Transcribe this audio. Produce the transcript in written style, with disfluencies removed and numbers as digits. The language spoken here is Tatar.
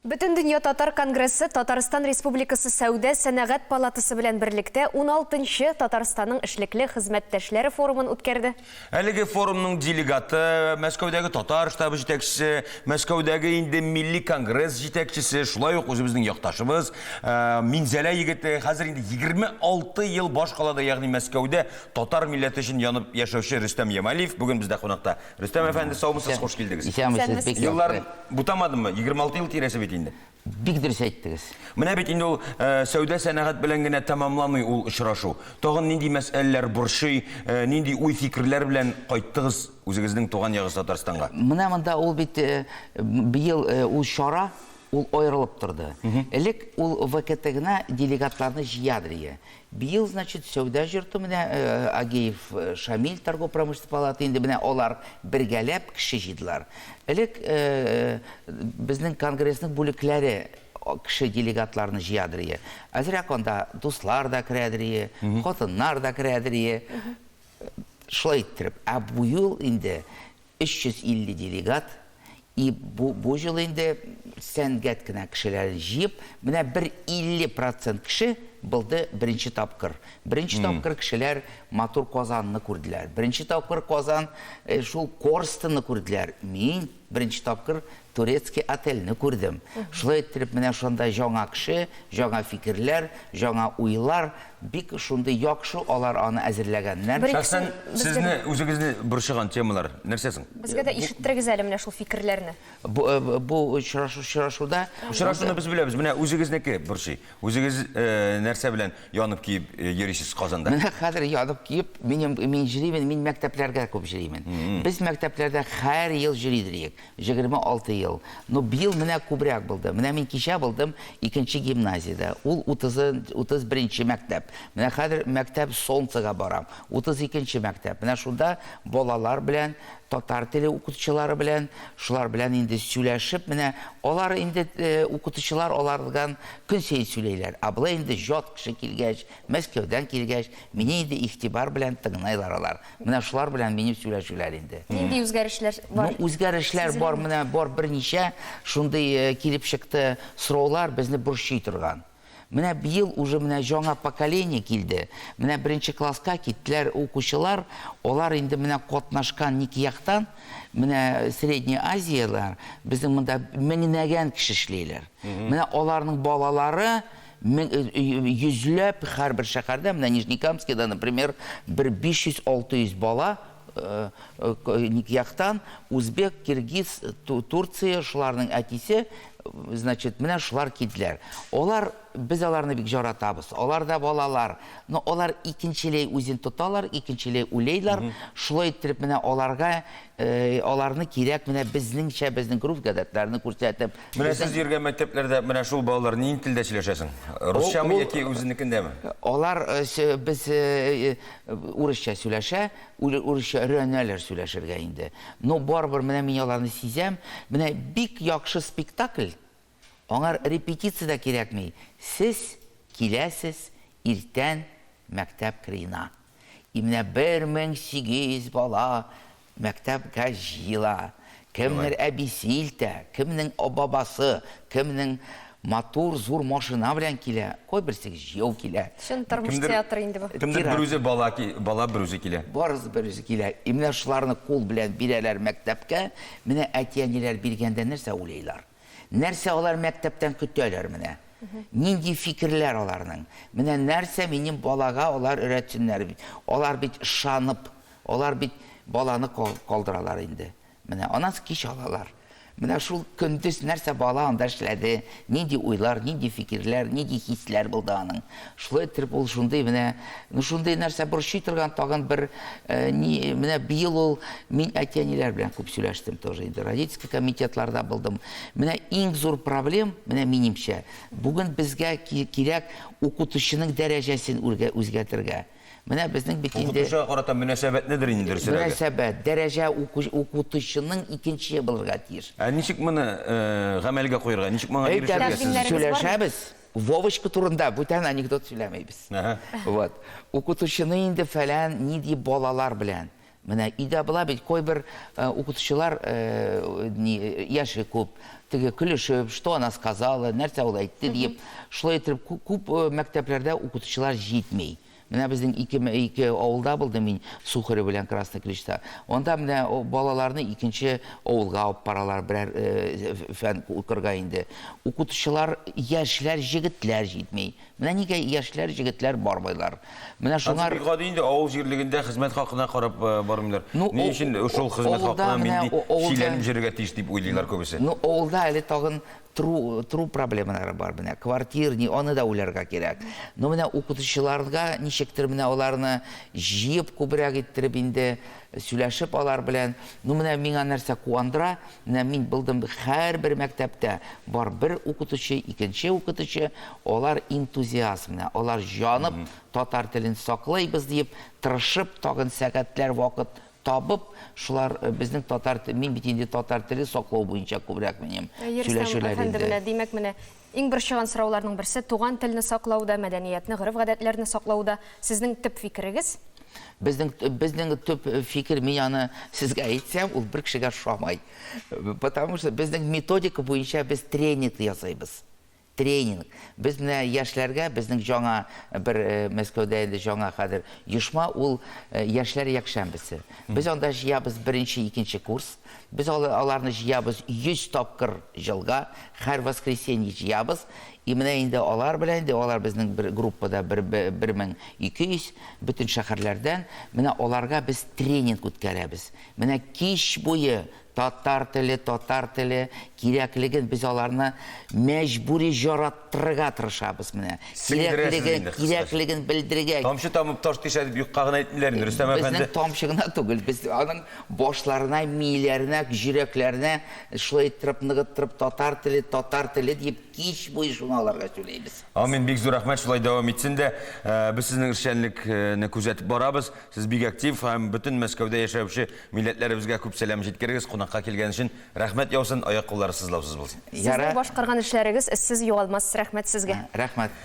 Бөтендөнья татар конгрессы Татарстан Республикасы Сәүдә сәнәгать палатасы белән берлектә уналтынчы Татарстанның эшлекле хезмәттәшләре форумын үткәрде. Әлеге форумның делегаты, Мәскәүдәге татар штабы җитәкчесе, Мәскәүдәге инде милли конгресс җитәкчесе, шулай ук үзебезнең якташыбыз, Минзәлә егете, хәзер инде 26 ел башкалада, ягъни Мәскәүдә татар милләте өчен янып яшәүче Рөстәм Ямалиев бүген бездә кунакта. Рөстәм әфәнде, саумысыз, хуш килдегез. Исәнмесез, бик Еллар бутамадыммы? 26 ел тирәсе бит инде. Бик дөрес әйттегез. Менә бит инде ул э, сәүдә-сәнәгать белән генә тәмамланмый ул очрашу. Тагын нинди мәсьәләләр борчый, э, нинди уй-фикерләр белән кайттыгыз үзегезнең туган ягыгыз Татарстанга? Менә монда ул бит э, быел ул чара ул аерылып торды. Элек ул ВКТ гына делегатларны җыядыр ие. Быел, значит, сәүдә җорты менә Агеев Шамиль торгово-промышленный палата инде менә алар бергәләп кеше җыйдылар. Элек безнең конгрессның бүлекләре кеше делегатларны җыядыр ие. Әзрәк анда дуслар да керәдер ие, хатыннар да керәдер ие. Шулай иттереп. Ә бу ел инде 350 делегат, и бу, бу җыл инде сәнгать кенә кешеләрен җыеп, менә бер 50 процент кеше булды беренче тапкыр. Беренче тапкыр кешеләр матур Казанны күрделәр. Беренче тапкыр Казан э, шул Корстонны күрделәр. Мин беренче тапкыр турецкий отельне күрдем. Шулай иттереп, менә шунда җаңа кеше, җаңа фикерләр, җаңа уйлар, бик шундый яхшы алар аны әзерләгәннәр. Бер Шәхсән сезне үзегезне борчыган темалар нәрсә соң? Безгә дә ишеттерегез әле менә шул фикерләрне. Бу, бу очрашу, очрашуда Очрашуны без беләбез. Менә үзегезнеке борчый. Үзегез нәрсә белән янып киеп йөрисез Казанда? Менә хәзер янып киеп, минем мин җөримен, мин мәктәпләргә күп җөримен. Без мәктәпләрдә һәр ел җөридер идек. 26 ел. Но быел менә күбрәк булды. Менә мин кичә булдым икенче гимназиядә. Ул 31 нче мәктәп. Менә хәзер мәктәп Солнцега барам. 32 нче мәктәп. Менә шунда балалар белән, татар теле укытучылары белән, шулар белән инде сөйләшеп, менә алар инде укытучылар алардан көн саен сөйләйләр. Ә болай инде җат кеше килгәч, Мәскәүдән килгәч, мине инде игътибар белән тыңлайлар алар. Менә шулар белән минем сөйләшүләр инде. Нинди үзгәрешләр бар? Ну, үзгәрешләр бар, менә бар берничә шундый э, килеп чыкты сораулар безне борчый торган. Менә быел уже менә яңа поколение килде. Менә беренче класска киттеләр укучылар, алар инде менә катнашкан ник яктан, менә Средняя Азияләр, безнең монда меңнәгән кеше эшлиләр. Менә аларның балалары Йөзләп һәрбер шәһәрдә, менә Нижнекамскида, например, бер 500-600 бала яктан узбек, киргиз, Турция, шуларның әтисе, значит, менә шулар килделәр. Алар, без аларны бик яратабыз. Алар да балалар. Но алар икенчеләй үзен тоталар, икенчеләй уйлыйлар. Шулай иттереп менә аларга, аларны кирәк менә безнеңчә, безнең гореф-гадәтләрне күрсәтеп, Менә сез йөргән мәктәпләрдә менә шул балалар нинди телдә сөйләшәсең? Русчамы яки үзенекендәме? Алар без урысча сөйләшә, урысча өйрәнәләр сөйләшергә инде. Но барыбер менә мин аларны сизәм. Менә бик яхшы спектакль, аңар репетиция дә кирәкми. Сез киләсез иртән мәктәп кырыена. И менә 1800 бала Мәктәпкә җыела. Кемнер әбисе илтә, кемнең бабасы, кемнең матур зур машина белән килә, кайберсе җәяү килә. Чын тормыш театры инде бу. Кемдер берүзе бала, бала берүзе килә. Барысы берүзе килә. И менә шуларны кул белән бирәләр мәктәпкә. Менә әти-әниләр биргәндә нәрсә уйлыйлар? Нәрсә алар мәктәптән көтәләр менә? Нинди фикерләр аларның? Менә нәрсә минем балага алар өйрәтсеннәр бит. Алар бит ышанып, алар бит баланы калдыралар инде. Менә аннан соң кич алалар. Менә шул көндез нәрсә бала анда эшләде, нинди уйлар, нинди фикерләр, нинди хисләр булды аның. Шулай иттереп ул шундый менә, ну шундый нәрсә борчый торган тагын бер э, ни, менә быел ул мин әти-әниләр белән күп сөйләштем тоже инде, родительский комитетларда булдым. Менә иң зур проблем, менә минемчә, бүген безгә кирәк укытучының дәрәҗәсен үзгәртергә. Менә безнең бит инде Укытучыга карата мөнәсәбәтнедер инде дөресрәге. Мөнәсәбәт, дәрәҗә укытучының икенче булырга тиеш. Ә ничек моны гамәлгә куярга, ничек моңа ирешергә сез? Сөйләшәбез. Вовочка турында бүтән анекдот сөйләмибез. Вот. Укытучыны инде фәлән нинди балалар белән. Менә өйдә була бит кайбер укытучылар ни яше күп, теге көлешеп, что она сказала, нәрсә ул әйтте диеп, шулай итеп күп мәктәпләрдә укытучылар җитми. Менә безнең ике авылда булдым мин, Сухарево белән Красный Ключта. Анда менә балаларны икенче авылга алып баралар, берәр фән укырга инде. Укытучылар, яшьләр, җегетләр җитми. Менә нигә яшьләр, җегетләр бармыйлар. Менә шуңар. Ансы бик гади инде, авыл җирлегендә хезмәт хакына карап бармыйлар. Ну, Ни өчен шул хезмәт авылда хакына мин менә ди авылда чиләнеп йөрергә тиеш дип уйлыйлар күбесе. Ну, авылда әле тагын тору, тору проблемалары бар менә. Квартир, ни, аны да уйларга кирәк. Но менә укытучыларга ничектер менә аларны җыеп күбрәк иттереп инде сөйләшеп алар белән. Ну, менә миңа нәрсә куандыра, Менә мин булдым һәрбер мәктәптә бар бер укытучы, икенче укытучы, алар энтузиаст менә, алар җанып татар телен саклыйбыз диеп, тырышып, тагын сәгатьләр вакыт табып, шулар безнең татар, мин бит инде татар теле саклау буенча күбрәк минем Әйе, Рөстәм сөйләшүләр әфәнде, инде. менә, димәк, менә иң борчыган сорауларның берсе, туган телне саклауда, мәдәниятне, гореф-гадәтләрне саклауда сезнең төп фикерегез? Безнең, безнең төп фикер, мин аны сезгә әйтсәм, ул бер кешегә ошамай. Потому что безнең методика буенча без тренинг ясыйбыз. Тренинг. Без менә яшьләргә, безнең җаңа бер Мәскәүдә инде җаңа хәзер оешма, ул яшьләр якшәмбесе. Без анда җыябыз беренче, икенче курс. Без аларны җыябыз 100 тапкыр җылга, һәр воскресенье җыябыз. И менә инде алар белән инде, алар безнең бер группада бер 1200, бөтен шәһәрләрдән, менә аларга без тренинг үткәрәбез. Менә кич буе татар теле, татар теле кирәклеген без аларны мәҗбүри жараттырырга тырышабыз менә. Сеңдерәсез Кирәклеген, инде, кыскача. кирәклеген белдерергә. Тамчы тамып таш тишә дип юкка гына әйтмиләр инде, Рөстәм Безнең әфәнде. тамчы гына түгел, без аның башларына, миләренә, йөрәкләренә шулай иттереп ныгыттырып татар теле, татар теле диеп Кич буе шуны аларга сөйләйбез. Амин, бик зур рәхмәт, шулай дәвам итсен дә. Без сезнең эшчәнлекне күзәтеп барабыз. Сез бик актив һәм бөтен Мәскәүдә яшәүче милләтләребезгә күп сәлам җиткерегез. Кунакка килгән өчен рәхмәт яусын, аяк-куллары сызлаусыз булсын. Сезнең башкарган эшләрегез эзсез югалмас. Рәхмәт сезгә. Рәхмәт.